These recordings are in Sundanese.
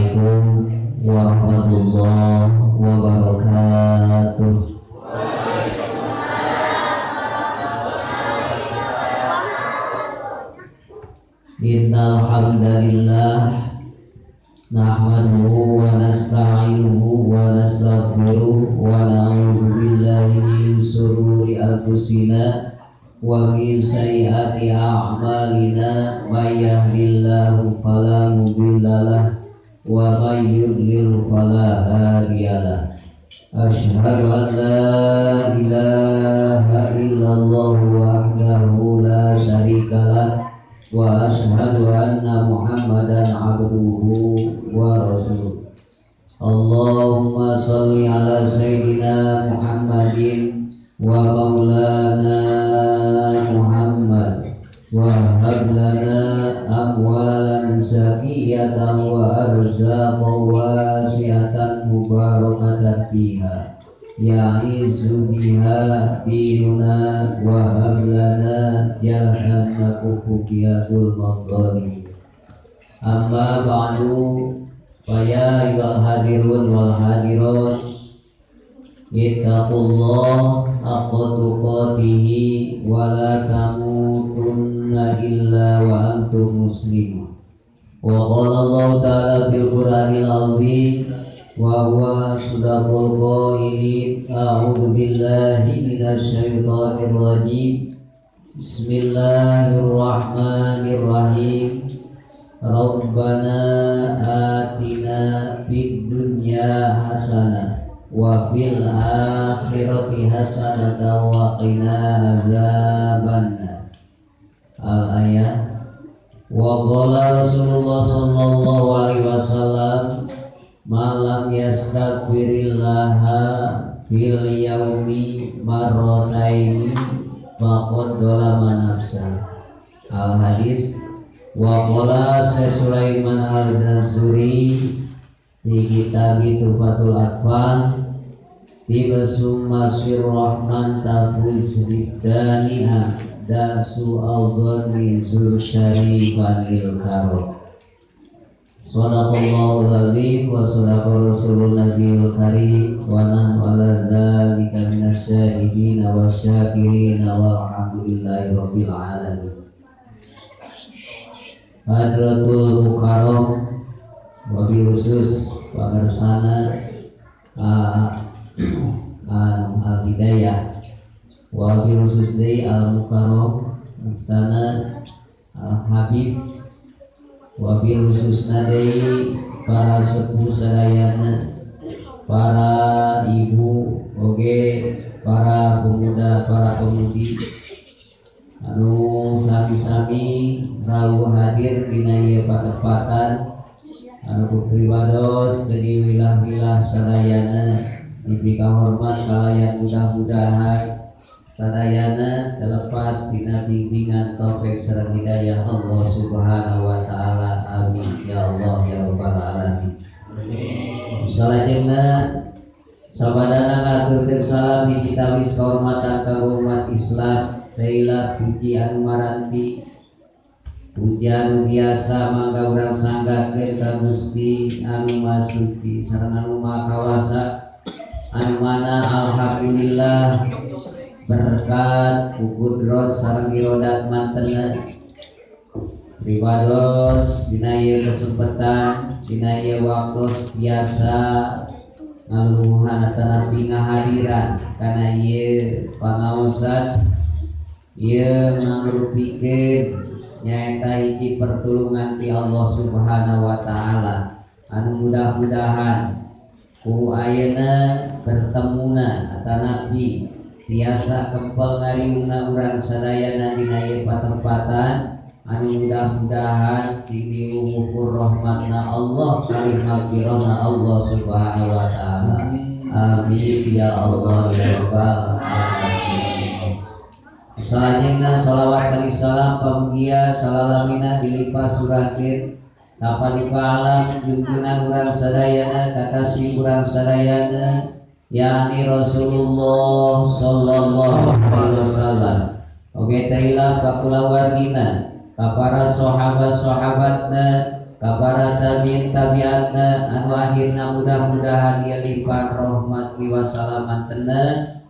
Assalamualaikum warahmatullahi wabarakatuh. Innal hamdalillah nahmaduhu wa nasta'inuhu wa nastaghfiruh wa na'udzu billahi min shururi anfusina wa min sayyiati a'malina may yahdihillahu fala mudhillalah wa may yudlil fala hadiyalah. Asyhadu an la ilaha illallah wahdahu la syarikalah wa asyhadu anna Muhammadan abduhu wa rasuluh. Allahumma shalli ala sayyidina Muhammadin wa maulana Muhammad wa hab lana amwalan zakiyatan wa arzaqan wasi'atan mubarakatan fiha ya'izzu biha dinuna wa hab lana jahannama kufiyatul madzalim. Amma ba'du, fa ya ayyuhal hadirun wal hadirat, ittaqullah haqqa tuqatihi wa la tamutunna illa wa antum muslimun. Wa qala Allah ta'ala fil Qur'anil azim wa huwa asdaqul qailin, a'udzu billahi minasy syaithanir rajim. Bismillahirrahmanirrahim. Rabbana atina fid dunya hasanah wa fil akhirati hasanatan wa qina adzabannar. Al ayat. Wa qala Rasulullah sallallahu alaihi wasallam, malam yastaghfirillah fil yaumi marrataini faqad dzalama nafsa. Al hadis. Wa qala Sulaiman al-Zamzuri di kitab Tuhfatul Atfal, tibasumma sirrahman tafuz ridaniha dasu al-dhanni zur syarifan lil karom. Sadaqallahul azim wa sadaqa rasulun nabiyul karim wa nahnu ala dzalika minasyahidin wa syakirin walhamdulillahi rabbil alamin. Hadratul Mukarram wabil khusus pangersana al hidayah wabil khusus deui al mukarram sana al habib wabil khususna deui para sepuh sadayana, para ibu oge para pemuda, para pemudi anu sami-sami rawuh hadir dina ieu patempatan anu kupribados di wilah-wilah sadayana diberi hormat kalayan mudah-mudahan sadayana terlepas dina bimbingan taufik sareng hidayah Allah Subhanahu wa taala. Amin ya Allah ya rabbal alamin. Salajengna sabadana ngaturkeun salam hiji tawis kehormatan kanggo umat Islam. Laila puji anu maranti, puji anu biasa mangga urang sanggakeun ka Gusti anu Maha Suci sareng anu Maha Kawasa, anu mana alhamdulillah berkat kudrot sareng irodat mantena pribados dina ieu kesempatan dina ieu waktu biasa ngaluhuhan atanapi ngahadiran kana ieu pangaosan ieu mangrupikeun nyaeta hiji pertulungan ti Allah Subhanahu wa taala anu mudah-mudahan ku ayeuna bertemuna atanapi biasa kempel ngariungna urang sadayana dina ieu patempatan anu mudah-mudahan sing diwukur rahmatna Allah kalih magfirahna Allah Subhanahu wa taala. Amin ya Allah ya rabbal alamin. Salajengna shalawat kali salam pamugia salalamina dilimpah surakeun ka paduka alam junjungan urang sadayana kakasih urang sadayana yakni Rasulullah sallallahu alaihi wasallam. Oge teh ka kulawargina ka para sahabat-sahabatna Ka para tabiin tabiatna, anu akhirna mudah-mudahan ieu limpahan rahmat wasalaman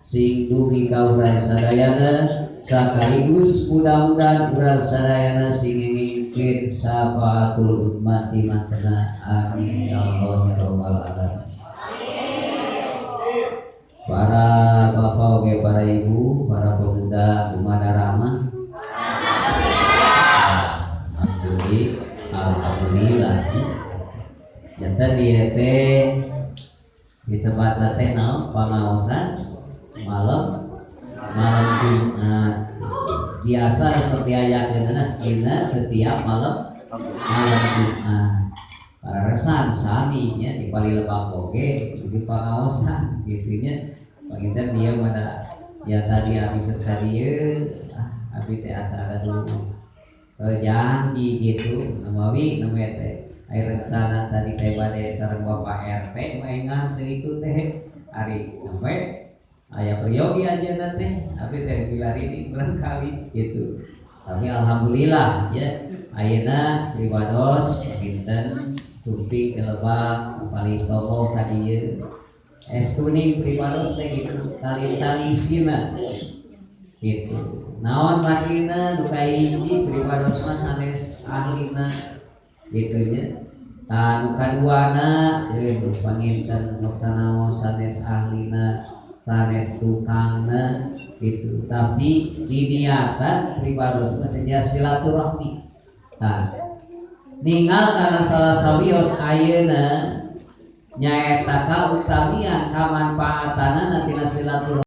sing dugi ka urang sadayana, sakaligus mudah-mudahan urang sadayana sing ngengingkeun syafaatul ummah mantena. Amin ya Allah ya rabbal alamin. Para bapak, oke, para ibu, para pemuda, kumaha ramah? Alhamdulillah, alhamdulillah. Janten ieu teh disebutna teh naon, pangaosan malam malam Jumat. Biasa seperti ayakeunana dina setiap malam malam Jumat. Para resan sami nya di Palilebak oge di pangaosan gitu nya. Panginten dia pada ya tadi abi geus ka dieu, ah, abi teh asa ada dulu janji gitu namawi namanya teh aya rencana tadi teh bade sareng Bapak RT maengan teh itu teh ari sampai aya peryogi aja teh abi teh bilari ini barangkali gitu. Tapi alhamdulillah ya, ayeuna pribados dinten sumping ke Lebak paling tokoh ka dieu estuning pribados teh gitu tali-talisina gitu. Naon margina? Nu kahiji, pribados mah sanes ahlina gitu nya. Tah, nu kaduana euy panginten sok sanaos sanes ahlina, sanes tukangna gitu, tapi diniatan pribados mah seja silaturahmi. Tah, ningal karena salah sawios ayeuna nyaeta kautamian kamanfaatanana tina silaturahmi.